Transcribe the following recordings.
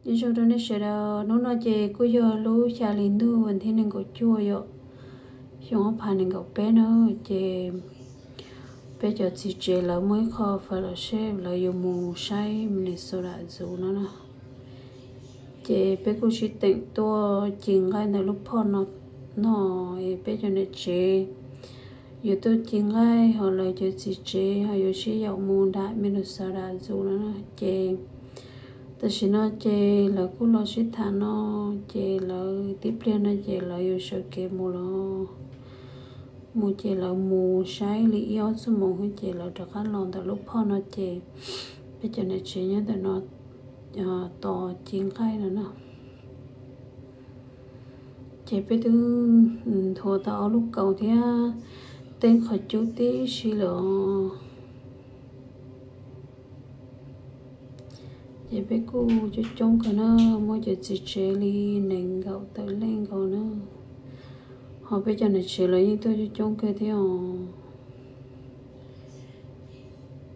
Nyob zoo rau nej sawv daws, hnub no ces kuj yog lub xya hli ntuj vas thib nees nkaum cuaj yom, xyoo ob phav nees nkaum peb na, ces peb cov txiv tsev lawv muaj ib qho fellowship, lawv yuav mus saib Minnesota Zoo no na. Ces peb kuj sib teem tuaj ci nqaij ntawm lub phoj no no, es peb cov niam tsev yuav tuaj ci nqaij, ho lawv cov txiv tsev ho yuav sib yaum mus nram Minnesota Zoo no na. Ces tam sim no ces lawv kuj los sib tham no, ces lawv tib pliag no ces lawv yuav sawv kev mus los, mus ces lawv mus saib li ib ob xuab moos xwb ces lawv rov qab los ntawm lub phoj no ces peb cov niam tsev nyob ntawm no tos ci nqaij no na. Ces peb twb nthuav tau ob lub kaus thiab tej qhov cub tib si lawm os. Ces peb kuj coob coob kawg na, muaj cov txiv tsev li nees nkaum tawm leej nkaus na, ho peb cov niam tsev los yeej tuaj coob coob kawg thiab os.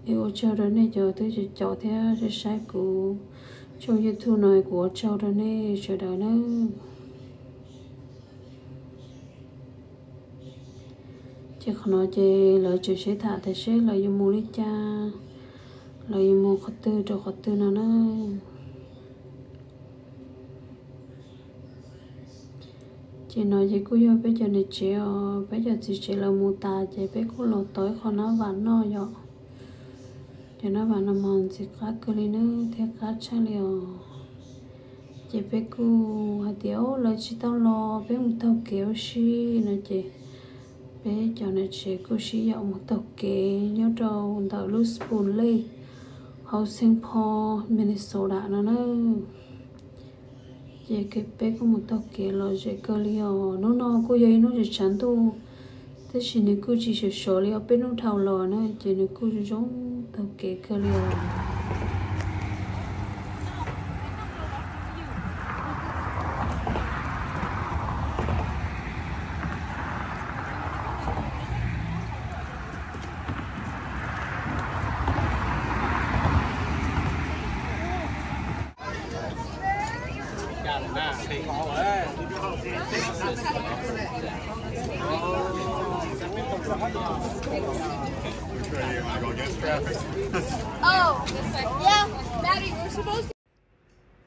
Es ua tsaug rau nej cov twb caum thiab saib saib kuv tshooj YouTube no, kuv ua tsaug rau nej sawv daws nawb. Ces qhov no ces lawv tseem sib tham tias seb lawv yuav mus li cas, lawv yuav mus qhov twg rau qhov twg no na. Ces no ces kuj yog peb cov niam tsev os, peb cov txiv tsev lawv mus tas ces peb kuj los tos ib qho nab vam noj yom. Cov nab vam no mas ntxim qab kawg li nawb, thiab qab tshaj li os. Ces peb kuj hais tias, Au, lawv tsis tau los, peb mus taug kev ua si no ces peb cov niam tsev kuj sib yaum mus taug kev nyob rau ntawm lub Spoon Lake hauv Saint Paul, Minnesota no na. Ces peb kuj mus taug kev los zem kawg li os. Hnub no kuj yog ib hnub tsaus tshav ntuj, tab sis nws kuj tsis sov sov li ob peb hnub dhau los na, ces nws kuj zoo taug kev kawg li os.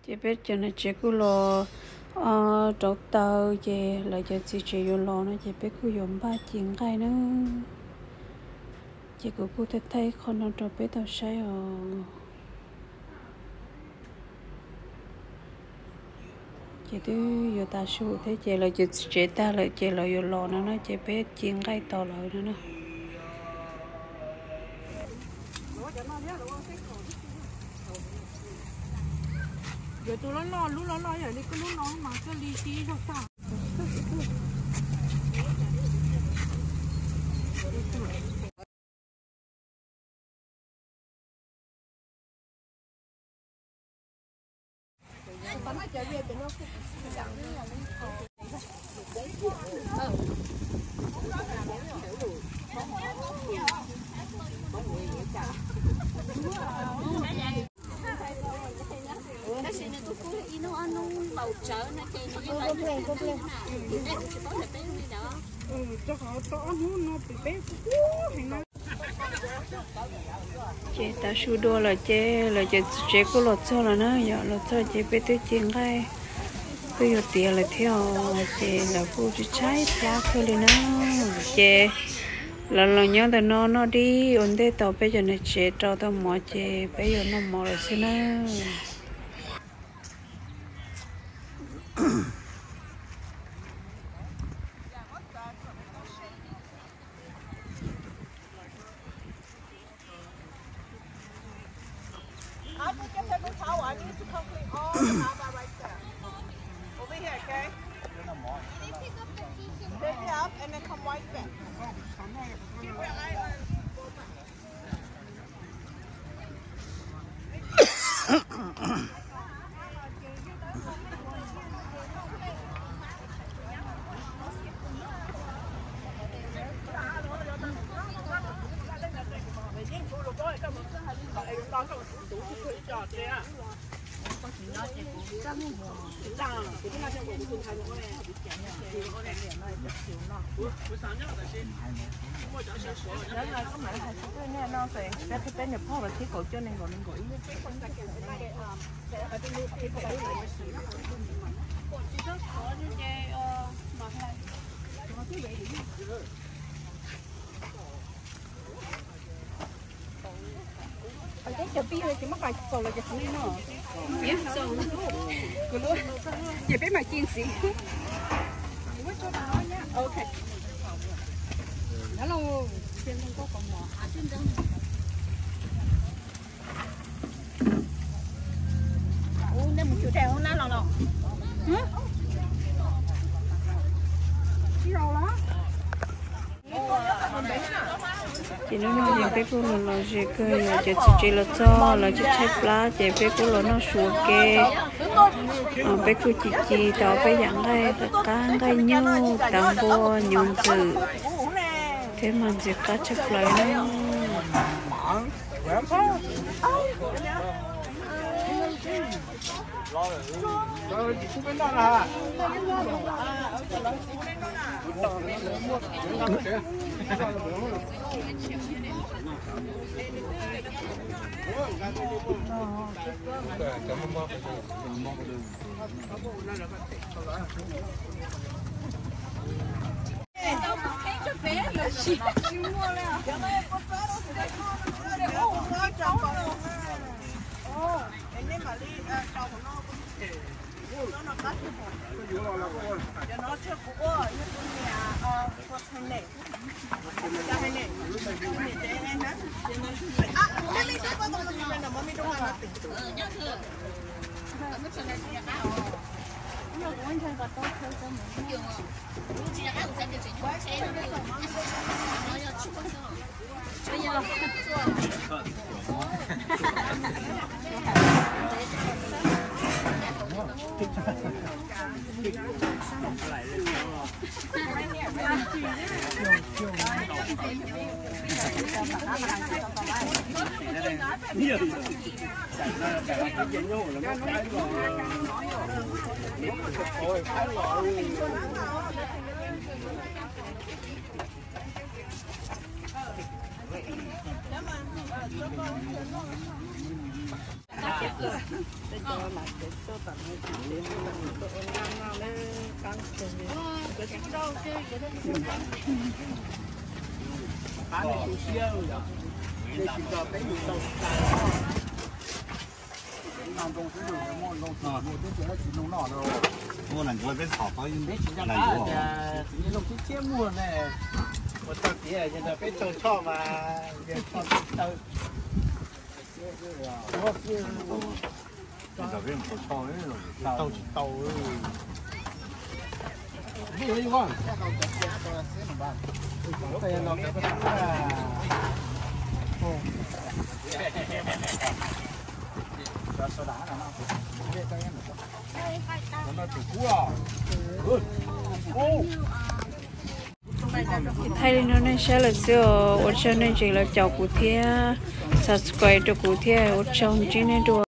Ces peb cov niam tsev kuj los rauv taws, ces lawv cov txiv tsev yuav los no ces peb kuj yuav npaj ci nqaij na. Ces kuv kuj thaij thaij qhov no rau peb tau saib os. Ces twb yuav tav su thiab ces lawv cov txiv tsev tag lawm ces lawv yuav los no na, ces peb ci nqaij tos lawv no na. Yuav tus loj loj, lub loj loj yam li koj lub no mas thiaj li ci zog tag. Tab sis nws kuj kub ib hnub ob hnub npaum tsawv no ces nws yeej lawv tsis paub ntawm peb li no. Ces tav su dua lawm ces lawv cov txiv tsev kuj los txog lawm na, yog los txog ces peb twb ci nqaij twb yuav tiav lawm thiab os, ces lawv kuj tshaib tshaib plab kawg li na. Ces lawv los nyob ntawm no noj dib ua ntej tos peb cov niam tsev rau tau mov ces peb yuav noj mov lawm xwb na. After you get the new towel, I need you to come clean all the lava right there. Over here, okay? Take it up and then come right back. Keep your eye on. Cov pib tsis muab qas txaus los ces qhov no no. Ces peb mam ci ntxiv. Ces hnub no ces peb kuj los los ze kawg, yog cov txiv tsev los txog lawv tshaib tshaib plab ces peb kuj los noj su ua ke. Peb kuj ci ci tau peb yam nqaij, qab nqaij nyuj, tav npua, nyuv ntxwm, thiab mas ntxim qab tshaj plaws na. Muaj na, peb tsis nco qab tias txiv Looj Tshiab Tshiab muag ne, ua tau tias yog peb tau choj mas yog tsis tau. Tau tsis tau. Thaij li no nej saib lawm xwb os, ua tsaug nej tseem los caum kuv thiab, subscribe rau kuv thiab, ua tsaug ntsib nej dua.